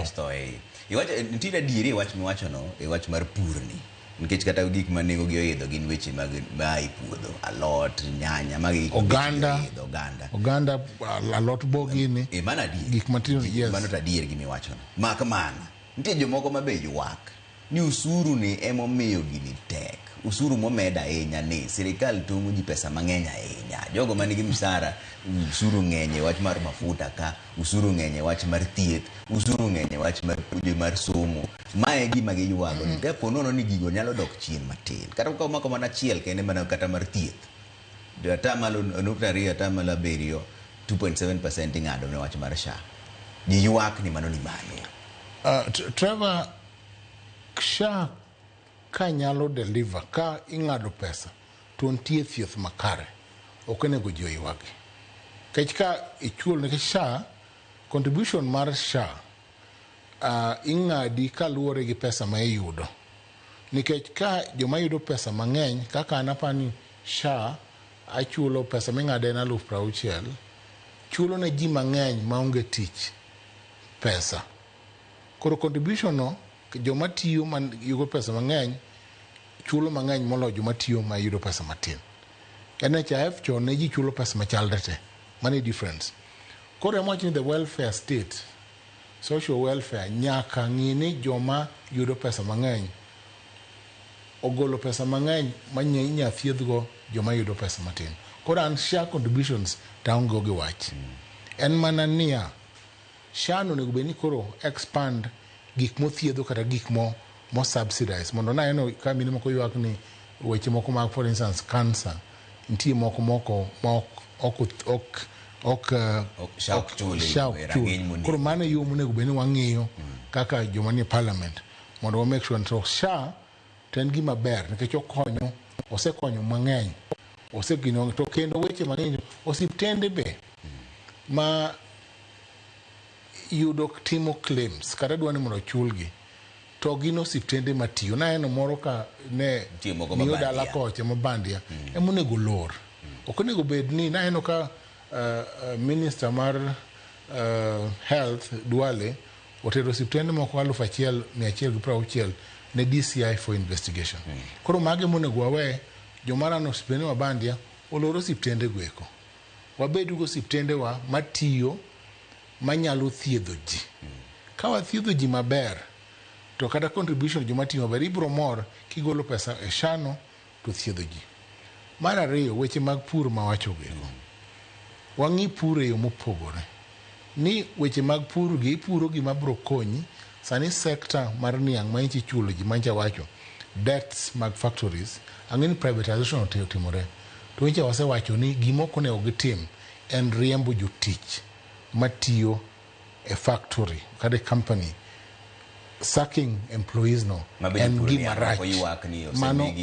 Rech tho e iye. Iwacho nitiere adieri e wach miwachono, e wach mar purni. Nikech kata gik ma nengogi oidho gin weche mag maa e puodho, alot, nyanya, magi gik ma bechgi Oganda. oidho, oganda. Oganda, alot bogini. E, mano adier. Gik matindo, yes. Mano to adier gimiwachono. Mak mana, nitie jomoko ma be ywak ni usuru ni emomiyo gini tek. Usuru momed ahinya ni sirikal tong'o ji pesa mang'eny ahinya. Jogo manigi msara, usuru ng'eny e wach mar mafuta ka, usuru ng'eny e wach mar thieth, usuru ng'eny e wach mar puonjo mar somo. Mae e gima giywago ni kapo nono ni gigo nyalo dok chien matin. Kata ka omako mana achiel kende mana kata mar thieth. Atamalo 0.2 atamalo 7, 2.7% ing'ado ne wach mar SHA. Ji ywak ni mano ni malo. Trevor, SHA ka nyalo deliver, ka ing'ado pesa to nitie thieth makare, ok onego ji oywagi. Nikech ka ichulo, nikech SHA, contribution mar SHA ing'adi kaluwore gi pesa ma iyudo. Nikech ka joma yudo pesa mang'eny, kaka an apani SHA achulo pesa ming'ado en 60,000, chulo ne ji mang'eny maonge tich pesa. Koro contribution no, joma tiyo man yudo pesa mang'eny chulo mang'eny moloyo joma tiyo ma yudo pesa matin. NHIF chon ne ji chulo pesa machalre te. Mano e difference. Koro ema wacho ni the welfare state, social welfare nyaka ng'i ni joma yudo pesa mang'eny ogolo pesa mang'eny ma inya thiedhgo joma yudo pesa matin. Koro an SHA contributions to aonge go gi wach. En mana niya, SHA no onego bed ni koro expand gik mothiedho kata gik mo subsidize mondo naneno ka mine moko ywak ni weche moko mag, for instance, cancer nitie moko ma ok SHA ok chul e SHA ok e chul. Rang'iny monego. Koro mano e yo monego bed ni wang'iyo kaka joma nie parliament mondo wa make sure ni to SHA to en gima ber nikech okonyo, osekonyo mang'eny, osegino to kendo weche mang'eny. Osiptende be ma yudo timo claims kata dwa ni mondo ochulgi to gin osiptende matiyo. Naneno moro ka ne Nitie moko ma miyo dala bandia. Kocha ma bandia ema onego lor. Ok onego bed ni naneno ka minister mar health Duale otero osiptende moko 1160 ne DCI for investigation. Koro mage monego wawe joma rano osiptende ma bandia olor osiptende go eko. Wabed gi osiptendewa matiyo manyalo thiedho ji. Ka wathiedho ji maber to kata contribution joma tiyo maber ibiro mor kigolo pesa e SHA no to thiedho ji. Mar ariyo, weche mag pur mawacho gigo. Wang'i pur e yo mopogore. Ni weche mag pur gi ipuro gima biro konyi. Sani sector mar niang' ma nyocha ichulo ji manyocha wacho debts mag factories, ang'e ni privatization otimore. To nyocha wasewacho ni gima ok onego gitim en riembo jotich matiyo e factory kata e company, sacking employees no Ma be en jopur gima niang' rach. moko ywak ni Mano osemigi.